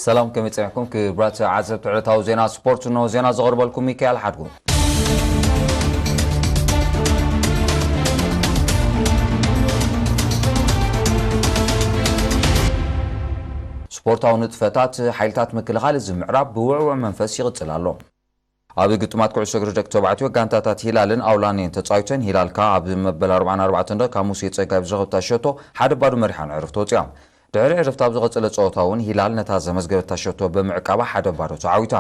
ሰላም፣ ከመይ ጸኒሕኩም ክቡራት ተዓዘብቲ ዕለታዊ ዜና ስፖርት? እንሆ ዜና ዘቕርበልኩም ሚካኤል ሓድጉ። ስፖርታዊ ንጥፈታት ሓይልታት ምክልኻል እዚ ምዕራብ ብውዕዉዕ መንፈስ ይቕጽል ኣሎ። ኣብ ግጥማት ኩዕሶ እግሪ ደቂ ተባዕትዮ ጋንታታት ሂላልን ኣውላን እየን ተጻዊተን። ሂላል ከኣ ኣብ መበል ኣርባዓን ኣርባዕተን ደቂቕ ካብ ሙሴ ጸጋይ ብዝረኸበታ ሸቶ ሓደ ባዶ መሪሓ ንዕረፍቲ ወጺኣ። ድሕሪ ዕረፍቲ ኣብ ዝቐጸለ ጸወታ እውን ሂላል ነታ ዘመዝገበታ ሸቶ ብምዕቃባ ሓደ ባዶ ተዓዊታ።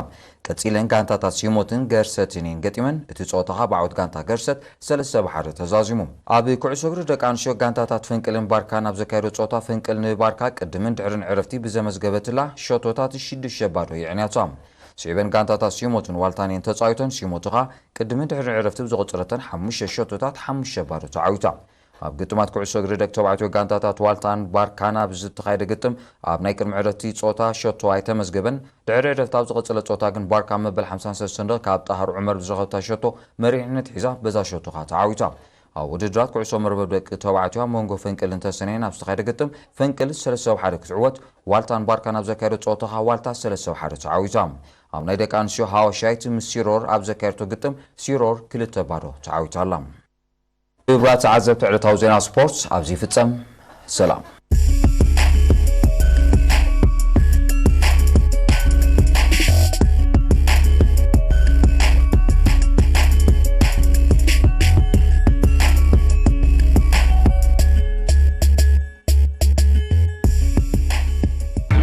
ቀጺለን ጋንታታት ሲሞትን ገርሰትን እየን ገጢመን። እቲ ጸወታ ከኣ ብዓወት ጋንታ ገርሰት ሰለስተ ብ ሓደ ተዛዚሙ። ኣብ ኩዕሶ እግሪ ደቂ ኣንስትዮ ጋንታታት ፍንቅልን ባርካን ኣብ ዘካየዶ ጸወታ ፍንቅል ንባርካ ቅድምን ድሕርን ዕረፍቲ ብዘመዝገበትላ ሸቶታት ሽዱሽተ ባዶ የዕንያታ። ስዒበን ጋንታታት ሲሞትን ዋልታን እየን ተጻዊተን። ሲሞት ከኣ ቅድምን ድሕርን ዕረፍቲ ብዘቑጸረተን ሓሙሽተ ሸቶታት ሓሙሽተ ባዶ ተዓዊታ። ኣብ ግጥማት ኩዕሶ እግሪ ደቂ ተባዕትዮ ጋንታታት ዋልታን ባርካን ኣብ ዝተኻየደ ግጥም ኣብ ናይ ቅድሚ ዕረፍቲ ጸወታ ሸቶ ኣይተመዝገበን። ድሕሪ ዕረፍቲ ኣብ ዝቐጸለ ጸወታ ግን ባርካ መበል ሓምሳን ሰለስተን ደቂቕ ካብ ጣህር ዑመር ብዝረኸበታ ሸቶ መሪሕነት ሒዛ በዛ ሸቶ ከኣ ተዓዊታ። ኣብ ውድድራት ኩዕሶ መርበብ ደቂ ተባዕትዮ ኣብ መንጎ ፈንቅልን ተሰነይን ኣብ ዝተኻየደ ግጥም ፈንቅል ሰለስተ ብ ሓደ ክትዕወት፣ ዋልታን ባርካን ኣብ ዘካየዶ ጸወታ ከኣ ዋልታ ሰለስተ ብ ሓደ ተዓዊታ። ኣብ ናይ ደቂ ኣንስትዮ ሃዋሻይት ምስ ሲሮር ኣብ ዘካየደቶ ግጥም ሲሮር ክልተ ባዶ ተዓዊታ ኣላ። ክቡራት ተዓዘብቲ ዕለታዊ ዜና ስፖርት ኣብዚ ይፍጸም። ሰላም።